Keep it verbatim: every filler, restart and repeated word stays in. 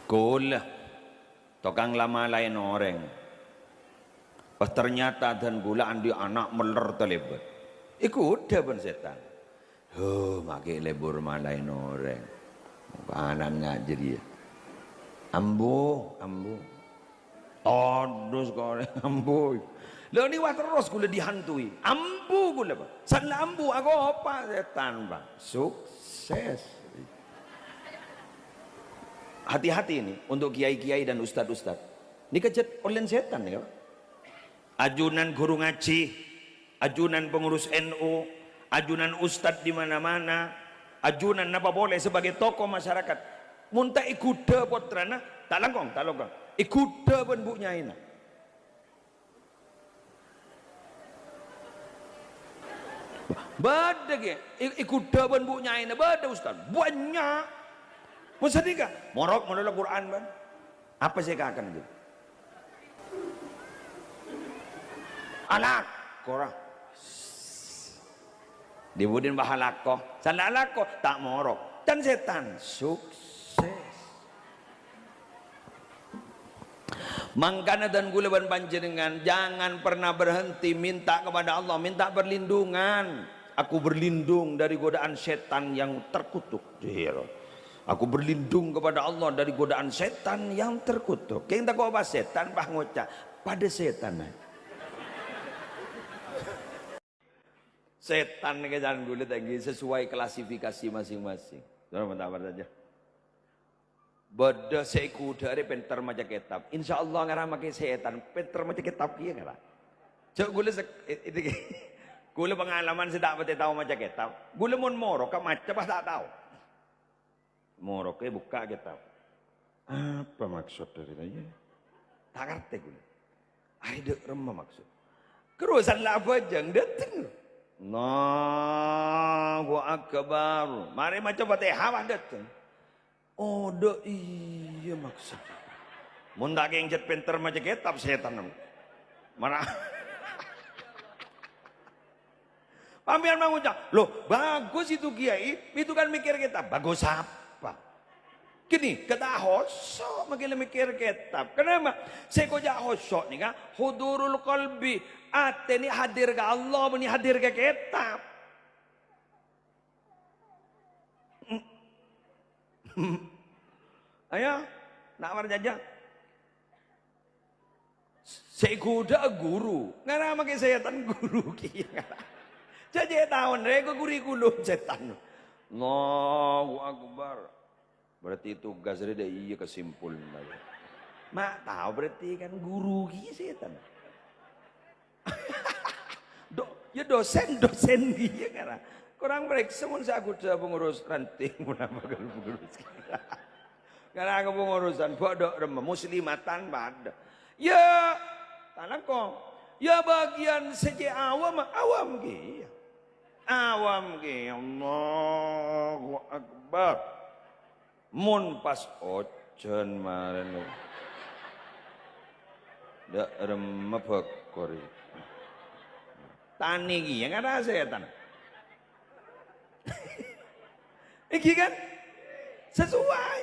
Kaulâ, tokang la-malaèn orèng. Pas ternyata dân kaulâ andi' ana' mèller talèbât. Èghudhâ bân sètan. Huh, ma' ghi' lebur malaèn orèng. Ana'na jârèya. Ambu, ambu. Todus kok ambu. Lha, nèka terros kaulâ dihantui. Ambu kaulâ, Pak. San la ambu, akopa sètan, Pak. Sukses. Hati-hati ini untuk kiai-kiai dan ustad-ustad. Nèka jhât ollèna sètan nèka, Pak. Ajunan guru ngaji, ajunan pengurus N U, ajunan ustad di mana-mana, ajunan napa polè sebagai tokoh masyarakat. Mon ta' èghudhâ pottrana, ta' langkong, ta' langkong. Èghudhâ bân bu' nyaèna. Bâdâ, ghi, è-, èghudhâ bân bu' nyaèna, bâdâ ustad. Bânnya'. Mon sanèka, morok malolo Qur'an, bân. Apa sè èkakan, ghi? Alako, ra. Di budina bâ alako. San la alako, ta' morok. Can sètan, sukses. Mangkana dân kaulâ bân panjhennengngan jangan pernah berhenti minta kepada Allah, minta perlindungan. "Aku berlindung dari godaan setan yang terkutuk." Iya. "Aku berlindung kepada Allah dari godaan setan yang terkutuk." Kèng tako' pas sètan, pas ngoca', "Padâ sètan." Sètan nèka can kaulâ ta' ènggi sesuai klasifikasi masing-masing. Saudara, mantap saja. Bâdâ sè èghudhâ arè pènter maca kètab. Insya Allah ngaramma kè sètan, pènter maca kètab kèya ngara. Jhâ' kaulâ sè-, i-, ini, kaulâ pengalaman sè ta' patè tao maca kètab. Kaulâ mon morok ka maca pas ta' tao. Morokè bukka' kètab. Apa maksud dâri rèya? Ta' ngartè kaulâ. Arè dâ' remma maksud. Terros san la abhâjâng dâteng. Allahu Akbar. Marè maca Fatihah pas dâteng. Oh, dâ' iyâ maksud. Mon ta' kèng jhât pènter maca kètab, sètan. Mara. Sampèyan mangoca', "Loh, bagus itu, Kiai. Itu kan mikir kètab." Bagus apa? Gini, kèta' khusyuk makkè la mikir kètab. Kenapa? Sè èkoca' khusyuk nèka hudurul qalbi. Atè nè hadir ka Allah, bânnè hadir ka kètab. Ayo, na' marjhâjâ. Sè èghudhâ'â guru. Ngaramma kè sètan guru kèya. Jhâ' jhâ' taon rè, kok kurikulum sètan. Allahu Akbar. Berarti tugas rè dâ' iyâ kasimpolna. Ma' tao berarti kan guru kèya sètan. Do-, ya dosen, dosen kèya kan. Korang parèksa mon sè aghudhâ pengurus ranting, mon apa kalau pengurus. Karena pengurusan bodoh remma muslimatan padâ. Ya, ta' langkong. Ya bagian sè cè' awam, awam kèya. Awam kèya. Allahu Akbar. Mon pas ojhân marèna. Dâ' remma bâkor. Tanè kèya ngara sètan. Ènggi kan? Sesuai.